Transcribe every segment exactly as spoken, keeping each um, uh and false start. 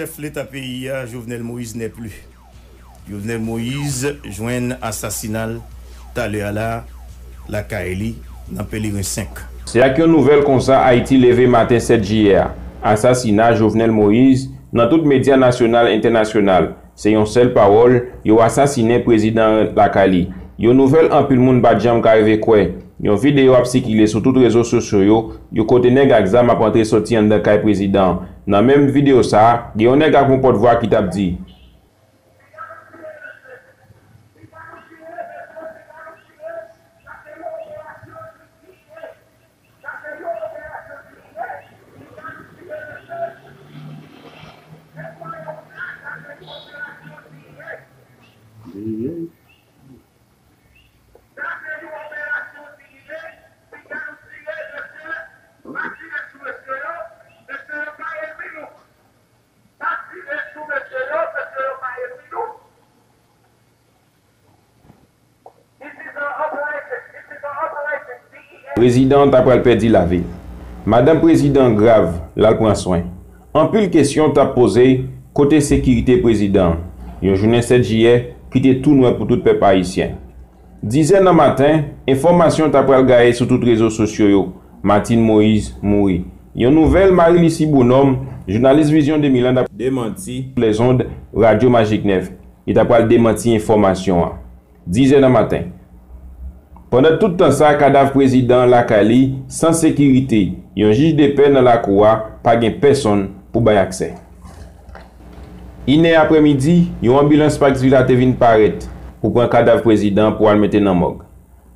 Chèf leta peyi a, Jovenel Moïse, n'est plus. Jovenel Moïse jwenn asasina l talè a la, lakay li, nan Pelerin senk. Se ak yon nouvèl konsa Ayiti leve maten sèt jiyè a. Asasina Jovenel Moïse nan tout medya nasyonal, entènasyonal. Se yon sèl pawòl, yo asasinen prezidan an lakay li. Yon nouvèl anpil moun pa t janm ka rive kwè. Yon videyo ap sikile sou tout rezo sosyo yo, yo kote nèg ak zam ap antre soti anndan kay prezidan an. Nan menm videyo sa a, gen yon nèg ak yon pòtvwa ki t ap di, prezidan an ta pral pèdi lavi l. Madanm prezidan an grav, l al pran swen. Anpil kesyon t ap poze, kote sekirite prezidan an? Yon jounen sèt jiyè ki te tou nwè pou tout pèp ayisyen. Dizè nan maten, enfòmasyon ta pral gaye sou tout rezo sosyo yo. Martine Moïse mouri. Yon nouvèl Marie Lucie Bonhomme, jounalis Vizyon de mil an, t ap demanti sou lèzond Radyo Majik nèf. Li ta pral demanti enfòmasyon an. Dizè nan maten. Pandan tout tan sa, kadav prezidan an lakay li, san sekirite, yon jij de pè nan lakou a, pa gen pèsonn pou bay aksè. Inè aprèmidi, yon anbilans Pikesville a te vin parèt pou pran kadav prezidan an pou al mete nan mòg.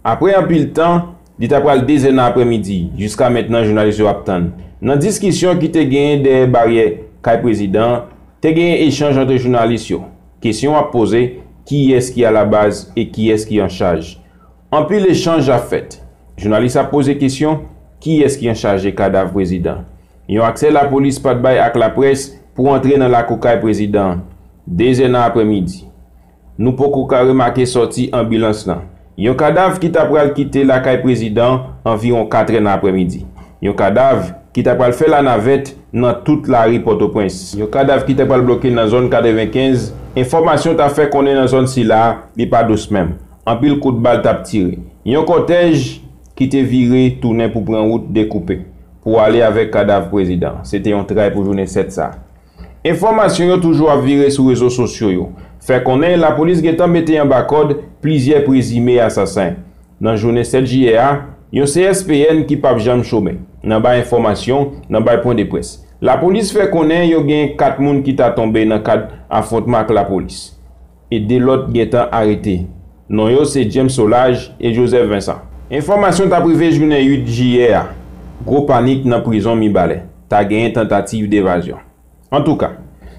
Apre anpil tan, li ta pral dezè nan aprèmidi, jiska mentnan jounalis yo ap tann. Nan diskisyon ki te genyen dèyè baryè kay prezidan an, te genyen echanj ant jounalis yo. Kesyon ap poze, kiyès ki alabaz e kiyès ki an chaj? Anpil echanj ap fèt. Jounalis ap poze kesyon, kiyès ki an chaj de kadav prezidan? Yon aksè lapolis pa t bay ak laprès pou antre nan lakou kay prezidan an. Dezè nan aprèmidi. Nou poko ka remake sòti anbilans lan. Yon kadav ki ta pral kite lakay prezidan an anviwon katrè nan aprèmidi. Yon kadav ki ta pral fè lanavèt nan tout lari Pòtoprens. Yon kadav ki ta pral bloke nan zòn katrevenkenz, enfòmasyon ta fè konnen nan zòn sila a, li pa dous menm. Anpil kout bal t ap tire. Yon kòtèj ki te vire tounen pou pran wout Dekoupe, pou ale avèk kadav prezidan. Se te yon tray pou jounen sèt sa a. Enfòmasyon yo toujou ap vire sou rezo sosyo yo, fè konnen lapolis gentan mete anba kòd plizyè prezime asasen. Nan jounen sèt jiyè a, yon C S P N ki p ap janm chome, nan bay enfòmasyon, nan bay pwen de près. Lapolis fè konnen yo gen kat moun ki ta tonbe nan kad afwontman ak lapolis. E de lòt gentan arete. Non yo se James Solages e Joseph Vincent. Enfòmasyon t ap rive jounen uit jiyè a, gwo panik nan prizon Mibalè. Ta genyen tantativ devazyon. Antouka,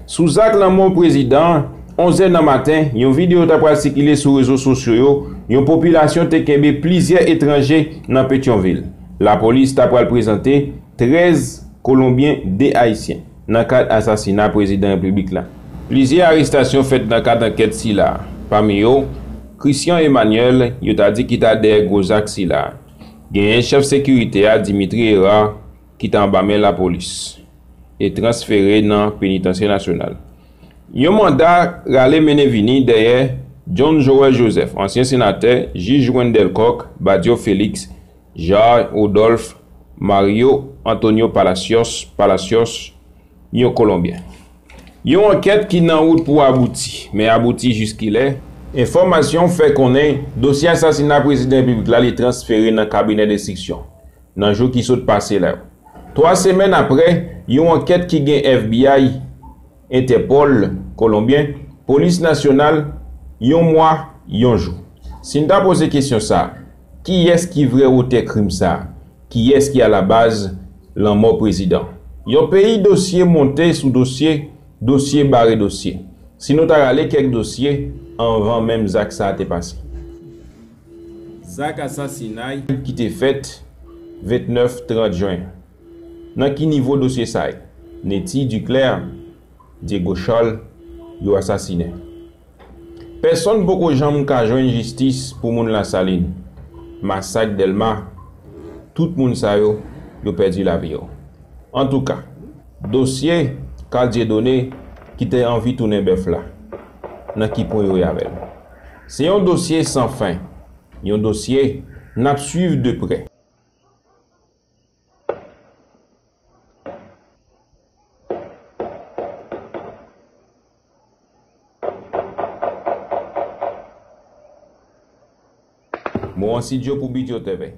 sou zak lanmò prezidan an, onzè nan maten, yon videyo ta pral sikile sou rezo sosyo yo, yon popilasyon te kenbe plizyè etranje nan Petyonvil. Lapolis ta pral prezante trèz Kolonbyen, de Ayisyen, nan kad asasina prezidan repiblik la. Plizyè arestasyon fèt nan kad ankèt sila, pami yo, Christian Emmanuel, yo ta di ki ta dèyè gwo zak sila. Genyen chèf sekirite a, Dimitri Hérard, ki ta anba men lapolis e transfere nan Penitansye Nasyonal. Yon manda rale mennen vini dèyè John Joël Joseph, ansyen senatè, jij Wendell Coq, Badio Félix, Jaar Rodolphe, Mario Antonio Palacios, Palacios, yon Kolonbyen. Yon ankèt ki nan wout pou abouti, men abouti jiskilè? Enfòmasyon fè konnen dosye asasina prezidan repiblik la li transfere nan kabinè enstriksyon nan jou ki sot pase la yo. Twa semèn apre, yon ankèt ki gen F B I, Entèpòl Kolonbyen, Polis Nasyonal, yon mwa, yon jou. Si n ta poze kesyon sa a, kiyès ki vrè otè krim sa a? Kiyès ki alabaz lanmò prezidan? Yon peyi dosye monte sou dosye, dosye bare dosye. Si nou ta rale kèk dosye anvan menm zak sa a te pase. Zak asasinay ki te fèt vennèf, trant jen. Nan ki nivo dosye sa a ye? Netty Duclair, Diego Charles, yo asasinen. Pèsonn poko janm ka jwenn jistis pou moun Lasalin. Masak Dèlma, tout moun sa yo, yo pèdi lavi yo. Antouka, dosye Carl Dieudonné ki te anvi tounen bèf la, nan ki pwen yo ye avè l. Se yon dosye san fen, yon dosye n ap swiv de prè. Mwen Sidyo pou Bidyo T V.